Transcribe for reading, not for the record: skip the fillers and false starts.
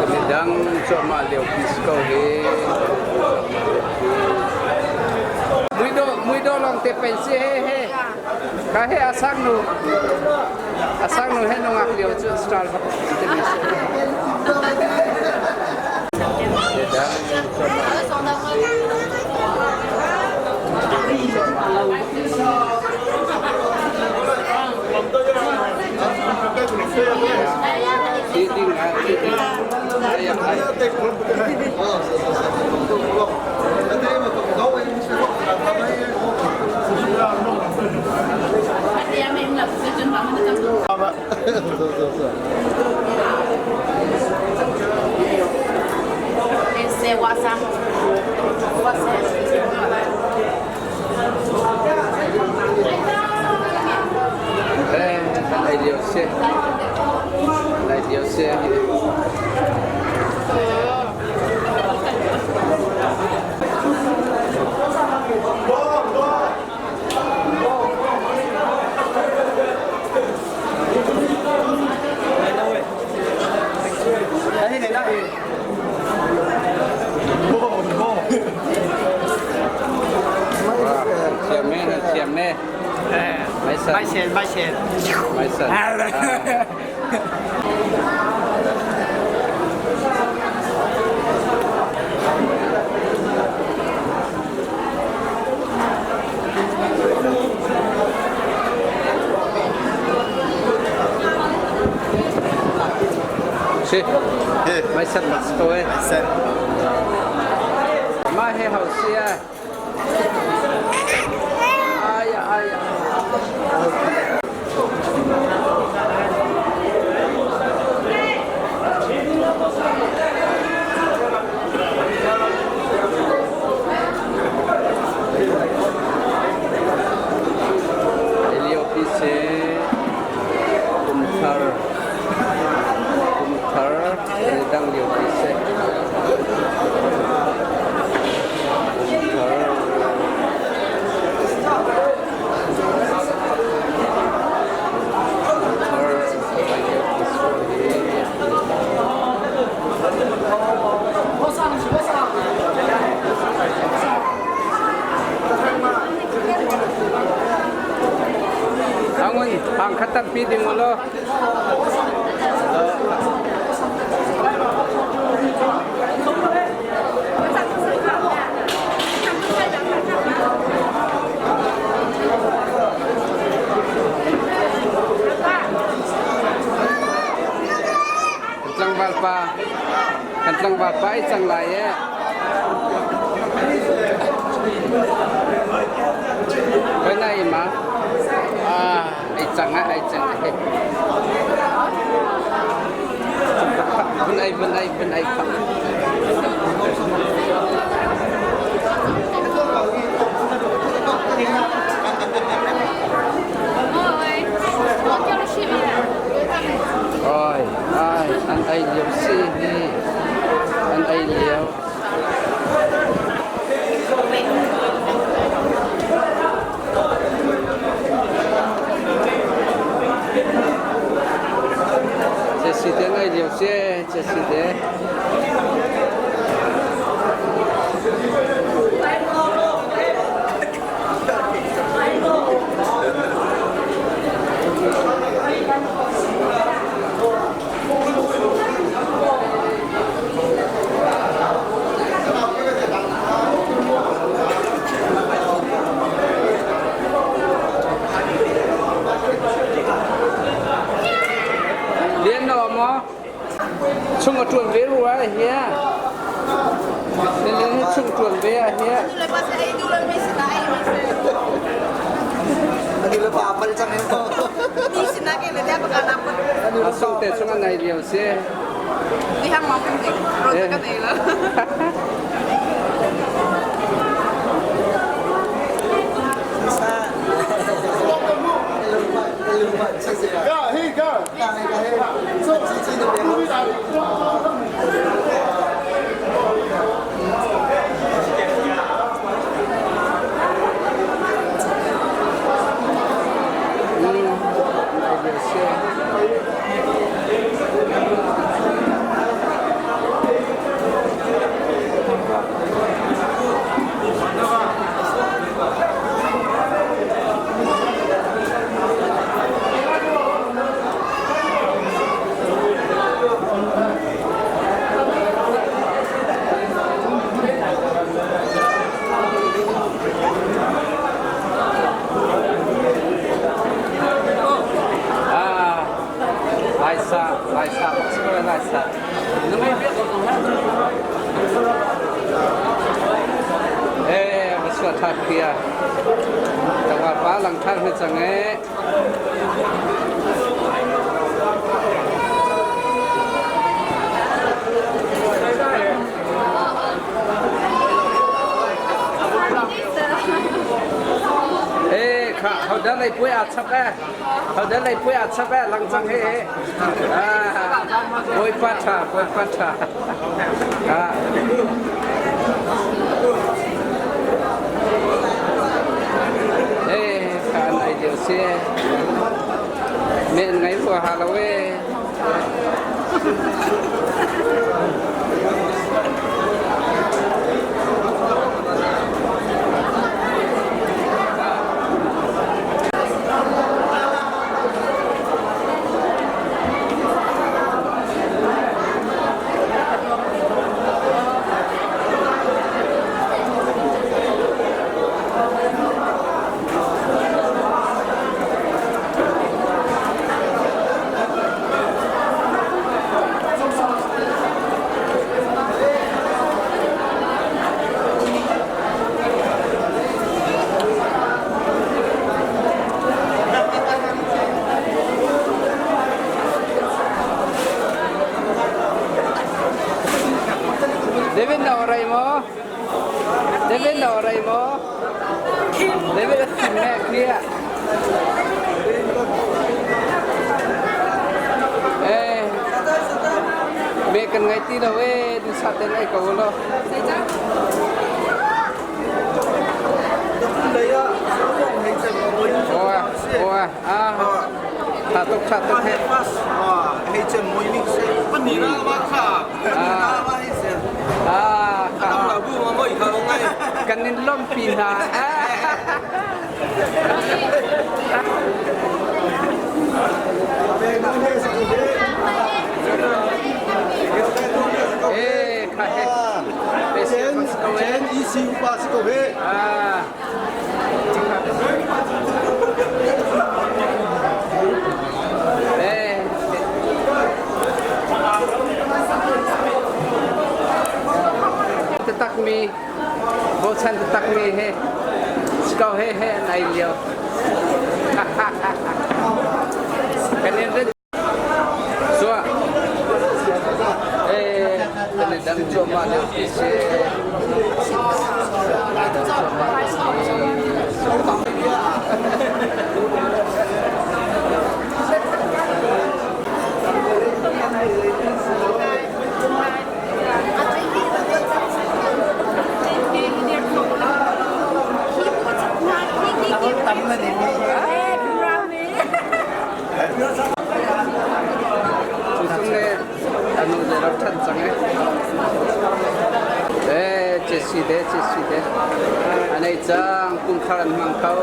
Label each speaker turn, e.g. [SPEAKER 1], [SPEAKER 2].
[SPEAKER 1] Midang cuahmah lio pi si ko hi. Muidawh lawng te pei si he he. Ka he asang nu. Asang nu he nungak lio cu star bak te mi si. Midang cuahmah Lai lio si. Lai lio si. Thiam e, na thiam e.
[SPEAKER 2] Mai sen, mai sen.
[SPEAKER 1] Mai sen. Si. Mai sen bak ko e.
[SPEAKER 2] Sen.
[SPEAKER 1] Ma he hau si e. Ai ai. Elio pi si kumthar kumthar dang lio pi si kumthar. Kumthar lio pi si. Angun hang khat tampi ding u law. Kan tlangval pa kan tlangval pa ai cang lai e. Koi na ima? Ah, ai cang ah, ai cang he. Vun ai vun ai vun ai khap. Oi, ai, an ai liu si hi. An ai liu. Ce si te an ai liu si, ce si te. Lian na maw? Chung a ṭuan ve rua hia. Lian hi chung ṭuan ve ah hia. A sung te chung a nai lio si. ai lio si. Ah, Laisa, Laisa, Laisa. Eh, masua tha kia. Tawa pa lang thar he chang e. Eh, kha hau da lei pui a chap e. Hau da lei pui a chap e lang chang he. Ah, boi pa tha, boi pa tha. Ah. Eh, kha nai lio si. Men ngai fu ha lo e. David na orai mo? David na orai mo? David na kim he clear. Eh, me kan ngai ti lo eh, du sa ten ai ko lo. Ôi, à, tha tuk tha tuk he. Ah, kan in lompi hna. Eh, kha he.
[SPEAKER 3] 前一星89倍。
[SPEAKER 1] Ah. Eh. Takmi bochan takmi he skau he he nai lio. Kan in so eh kan dang choma leo ti se. Tusung le anu le rak than cang eh. Eh, chesi de chesi de. Anei cang kum khar an hmang kho.